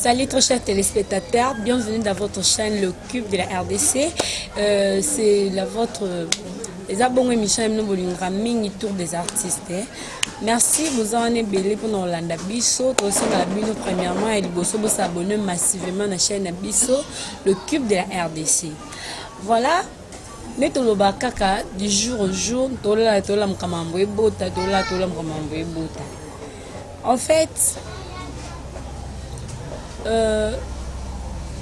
Salut très chers téléspectateurs, bienvenue dans votre chaîne Le Cube de la RDC. C'est la vôtre eza bongo émission ya bino bolingaka mingi, Tour des artistes, eh. Merci, boza wana ebele mpona kolanda biso. Tosengaka bino premièrement ya liboso bos'abonner massivement na chaîne na biso Le Cube de la RDC. Voilà, nde toloba kaka du jour au jour, tolala tolamuka mambo ebota, tolala tolamuka mambo ebota. En fait,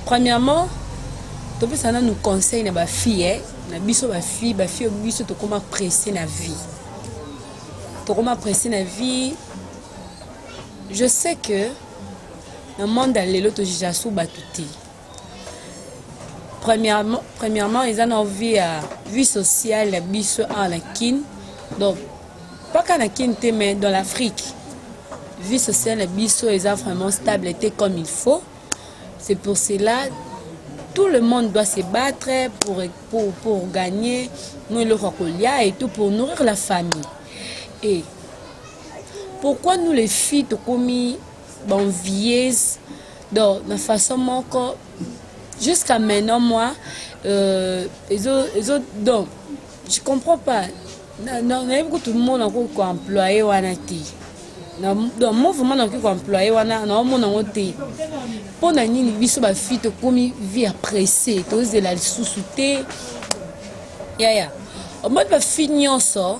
premièrement topesa nanu conseil na bafille, eh, na biso bafille, bafille biso tokóma pressé na vie, tokóma pressé na vie. Je sais que na monde ya lelo tojuger so bato te. Premièrement, eza na vie ya vie sociale ya biso awa na Kine, donc pas kaka na Kine te, mais dans l'Afrique, vie sociale ya biso eza vraiment stable te comme il faut. C'est pour cela tout le monde doit se battre pour gagner mo eloko ya kolia et tout, pour nourrir la famille. Et pourquoi nous les filles tokomi baenvieuse? Donc na façon moko, jusqu'à maintenant, moi, ezo donc je comprends pas. Nayebi kutu mona ko koemployer wana te. Donc mo vraiment nakoki koemployer wana, naomona yango te. Mpo na nini biso bafille tokomi vie ya pressé, tozela lisusu te? Yaya, omoni bafille nyonso,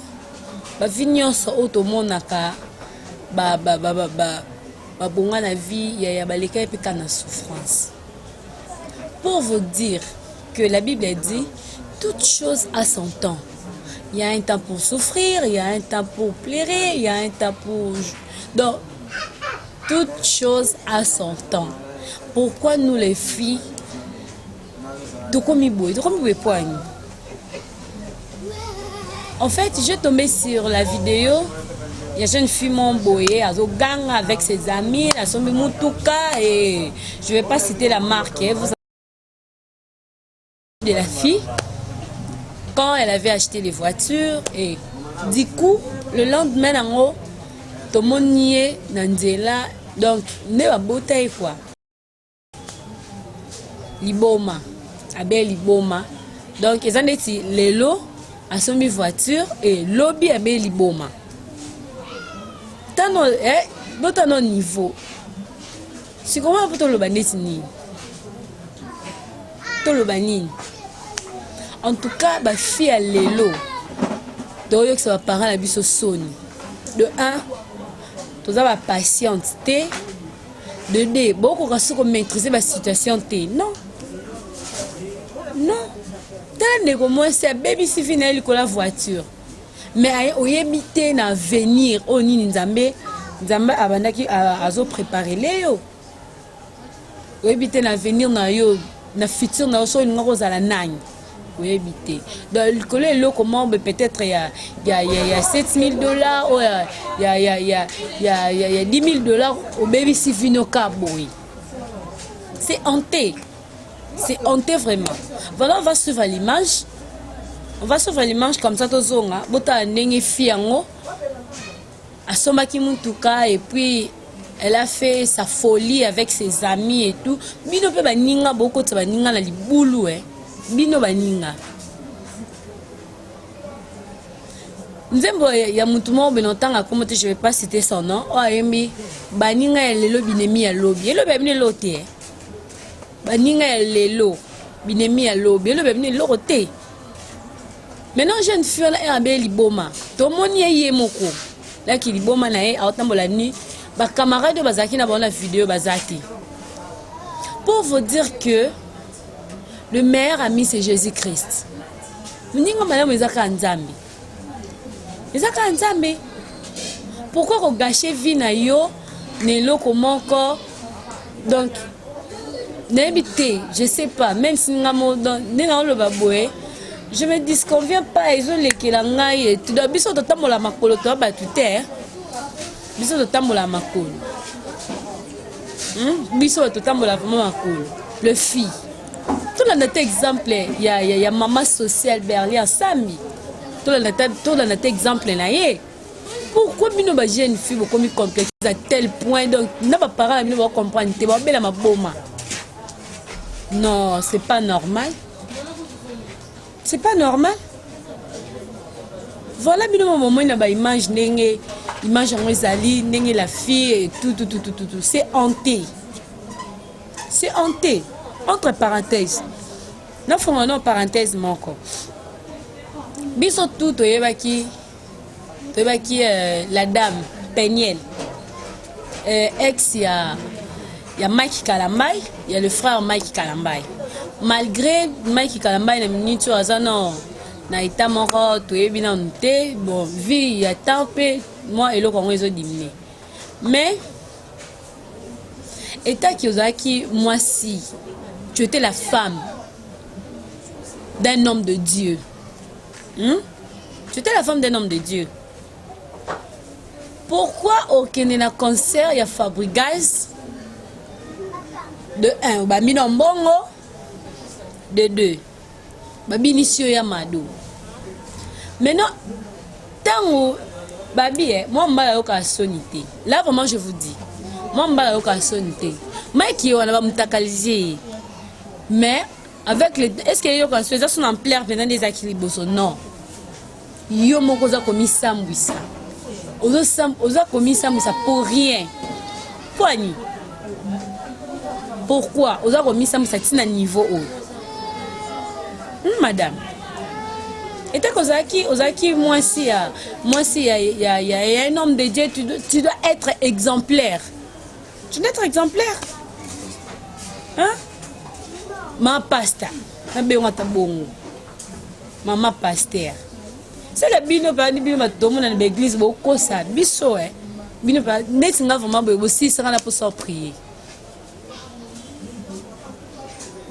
bafille nyonso oyo tomonaka babonga na vie, yaya, balekaki mpe kaka na souffrance. Pour vous dire que la Bible dit: toute chose a son temps. Il y a un temps pour souffrir, il y a un temps pour pleurer, il y a un temps pour, donc toute chose a son temps. Pourquoi nous les filles tokomi boye, tokomi boye poani? En fait, j'ai tombé sur la vidéo ya jeune fille moko boye azoganga avec ses amis, asombi mutuka, et je vais pas citer la marque, hein, vous de la fille, quand elle avait acheté les voitures, et du coup le lendemain nango tomoni ye na nzela. Donc nde babota ye quoi, liboma, abe liboma. Donc eza neti lelo asombi voiture e lobi abe liboma. Tano, eh, botano niveau sikoyo mpo toloba neti nini, toloba nini? En tout cas, bafille ya lelo toyokisa baparent na biso soni. De 1, toza bapatiente te. De 2, bokoka soki komaîtrise basituation te. Non, non, tala ndeko mwasi abebisi vie na ye likolo ya voiture, mais oyebi te na avenir oyo nini Nzambe abandaki azopréparer yo. Oyebi te na avenir na yo, na futur na yo, so olinga kozala nani, oyebi te. Donc likolo eloko moko boye, peut-être ya 7000 $ oyo ya 10 000 $, obebisi vino ka boye. C'est honteux, c'est honteux vraiment. Voilà, on va suivre l'image, on va suivre l'image comme ça tozonga. Botala ndenge fille yango asombaki mutuka et puis elle a fait sa folie avec ses amis et tout. Bino mpe baninga, bokotisa baninga na libulu, eh. Bino baninga, nzembo ya mutu moko bino ntanga kombo te, je vais pas citer son nom, oyo ayembi baninga ya lelo binemi ya lobi. Elobi ya bino eloko te, eh. Baninga ya lelo binemi ya lobi, elobi ya bino eloko te. Maintenant jeune fille wana abe liboma, tomoni ye ye moko laki liboma na ye, aotambola ni bacamarade oyo bazalaki na bango na video baza te. Pour vous dire que le meilleur ami, c'est Jésus Christ. Moninga malamu eza kaka Nzambe, eza kaka Nzambe. Pourquoi kogâcher vie na yo na eloko moko? Donc nayebi te, je sais pas, même si nga mo nde naoloba boye, je me disconviens pas, ezolekela ngai. Donc biso totambola makolo, toya bato te. Biso totambola makolo, Biso totambola vraiment makolo. Le fille, tolanda te exemple ya mama sociale Berlin Sambi, tolanda te exemple na ye. Pourquoi bino ba jeune fille bokomi complexe à tel point, donc na ba parents na bino ba comprendre te, ba bela maboma? Non, c'est pas normal, c'est pas normal. Voilà, bino bomoi na ba image, ndenge image yango ezali, ndenge la fille et tout, tout, tout, tout, tout, tout. C'est hanté, c'est hanté. Entre parenthèses, nafonga no parenthèse moko, biso tu toyebaki la dame Peniel, ex ya Mike Kalambay, ya le frère Mike Kalambay. Malgré Mike Kalambay na minute oyo aza no na état moko toyebi nanu te, bon, vie ya temps mpe mwa eloko yango ezodiminuer, mais etaki ozalaki mwasi, tu étais la femme d'un homme de Dieu, Tu étais la femme d'un homme de Dieu. Pourquoi okende na concert ya Fabregas? De 1, obambi na mbongo, de 2, babinisi yo ya mado. Maintenant ntango babi e mwa mobali ayokaka soni te. Là vraiment, je vous dis, mwa mobali ayokaka soni te. Mike ye wana bamutakalize ye, mais avec le, est ce que eyoka so eza so na ampleur mpenza nde ezalaki liboso? Non, yo moko oza komisambwisa, oza komisambwisa pour rien. Poani, pourquoi oza komisambwisa ntina niveau oyo? Madame, etake ozalaki mwasi ya un homme de Dieu, tu dois être exemplaire, tu dois être exemplaire, hein? Ma pasteur, nabengo ata bongo, mama pasteur, sala bino mpe bino bato tomona na baeglise bokosa biso e bino mpe neti nga vraiment boye bosilisaka na mposa oprier.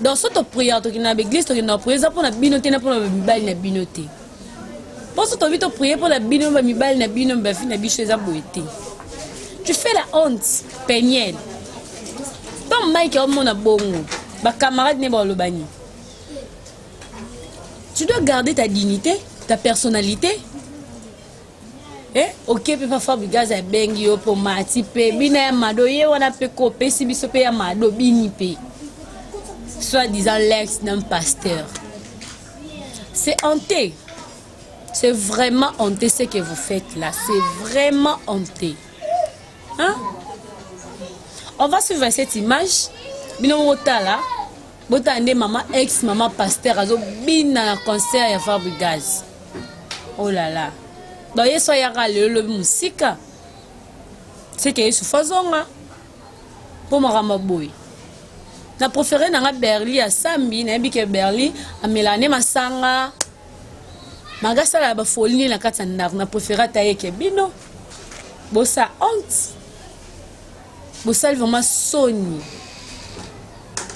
Donc so toprier, tokende na baeglise, tokende na prier, eza mpona bino te na mpona bamibali na bino te. Mpo so tobi toprier mpona bino, bamibali na bino, bafi na biso, eza boye te. Tu fais la honte, Peniel. Ntango Mike aomona bongo, bacamarade ne baloba nini? Tu dois garder ta dignité, ta personnalité. Eh, oke mpe Fabregas abengi yo mpo mati mpe bina ya mado ye wana mpe kopesi biso mpe ya mado bini mpe soit disant l'ex d'un pasteur. C'est honteux, c'est vraiment honteux ce que vous faites là, c'est vraiment honteux, hein? On va suivre cette image, bino botala, botala nde mama, ex mama pasteur azobina na concert ya Fabregas. Oh là là! Donc ye so ayaka lelo lobi mosika, seke ye sufa azonga mpo makambo boye. Na préféré nanga Berli asambi, nayebi ke Berli amelaka nde masanga manga, asalaka bafoli nde na kati ya ndako. Na préféré ata yeke bino bosa honte, bosali vraiment soni.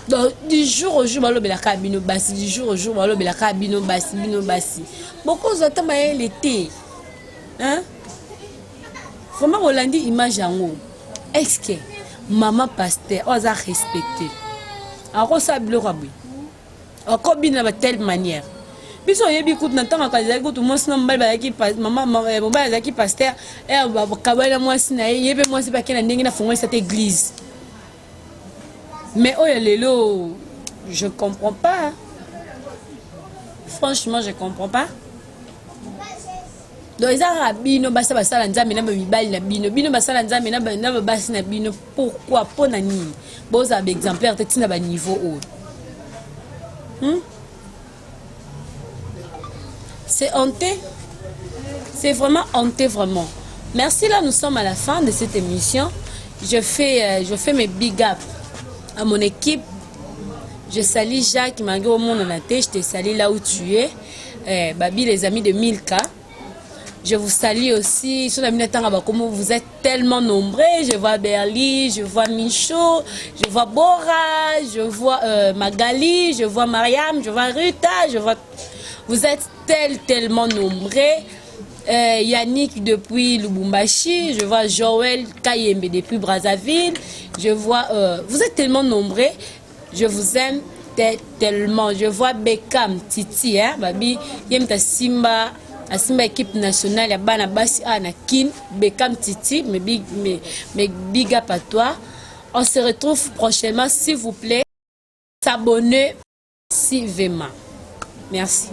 Donc du jour au jour balobelaka bino basi, du jour au jour balobelaka bino basi, bino basi bokozwa ata mayele te, hein? Vraiment, bolandi image yango, est ce que mama pasteur oyo aza respecté akosala biloko ya boye, akobina na batelle manière? Biso oyebi kutu na ntango ezalaki kutu mwasi na mobali bazalaki, mama mobali azalaki pasteur, kabali na mwasi na ye, ye mpe mwasi mpe ake na ndenge na fongolisa te église. Mais oyo lelo, je comprends pas, franchement je comprends pas. Donc eza kaka bino basi basala Nzambe na bamibali na bino, bino basala Nzambe na babasi na bino. Pourquoi, mpo na nini bozala baexemplaire te ntina baniveau oyo, C'est honteux, c'est vraiment honteux, vraiment. Merci. Là, nous sommes à la fin de cette émission. Je fais mes big up à mon équipe. Je salue Jacques malgré au monde en tête, je te salue là où tu es. Babi, les amis de Milka, je vous salue aussi. Vous êtes tellement nombreux. Je vois Berly, je vois Michaud, je vois Bora, je vois Magali, je vois Mariam, je vois Ruta, je vois. Vous êtes tellement nombreux. Yannick depuis Lubumbashi, je vois Joël Kayembe depuis Brazzaville. Je vois. Vous êtes tellement nombreux. Je vous aime tellement. Je vois Beckham Titi, hein, Babi, Yemta Simba. Asimba équipe nationale ya bana basi awa na Kin. Bekam Titi, mais big, mais big up à toi. On se retrouve prochainement. S'il vous plaît, s'abonner suivez-moi. Merci.